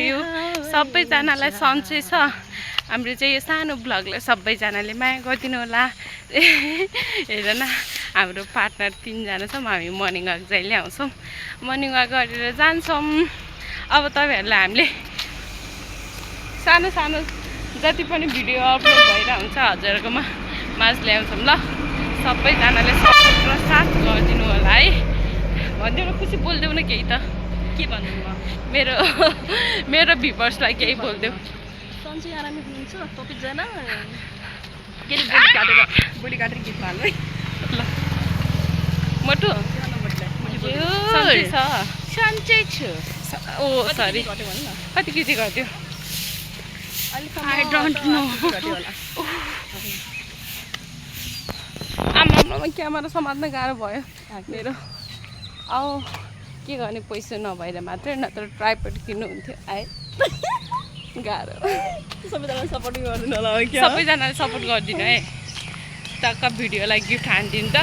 गयो सबैजनालाई सन्चै छ हाम्रो चाहिँ यो सानो भ्लगलाई सबैजनाले माया गरिदिनु होला हेर न हाम्रो पार्टनर 3 जना छौँ हामी मर्निङ वाक जहिले आउँछौँ मर्निङ वाक गरेर जान्छौँ अब तपाईहरुलाई हामीले सानो सानो जति पनि भिडियो अपलोड भइरहन्छ हजुरहरुकोमा माझ ल्याउँछौँ ल सबैजनाले सपोर्ट र साथ गरिदिनु होला है भन्दिउ न खुसी बोल्देऊ न केही त के भन्नु म मेरो मेरो भिपर्सलाई केही बोल्देऊ सन्चै आरामै हुनुहुन्छ सबैजना के बोली काटेर गीत हाल्नु है ल मोटु सन्चै छ सन्चै छु ओ सरी घट्यो भन्नु न कति केजी गर्थ्यो I don't know. आमामा क्यामेरा समात्न गाह्रो भयो मेरो औ के गर्ने पैसा नभएर मात्रै नत्र ट्राइपड किन्नु हुन्थ्यो आए गाह्रो सबैजनाले सपोर्ट गर्दिनु होला हो क्या सबैजनाले सपोर्ट गरिदिनु है टक्क भिडियोलाई गिफ्ट हानिदिनु त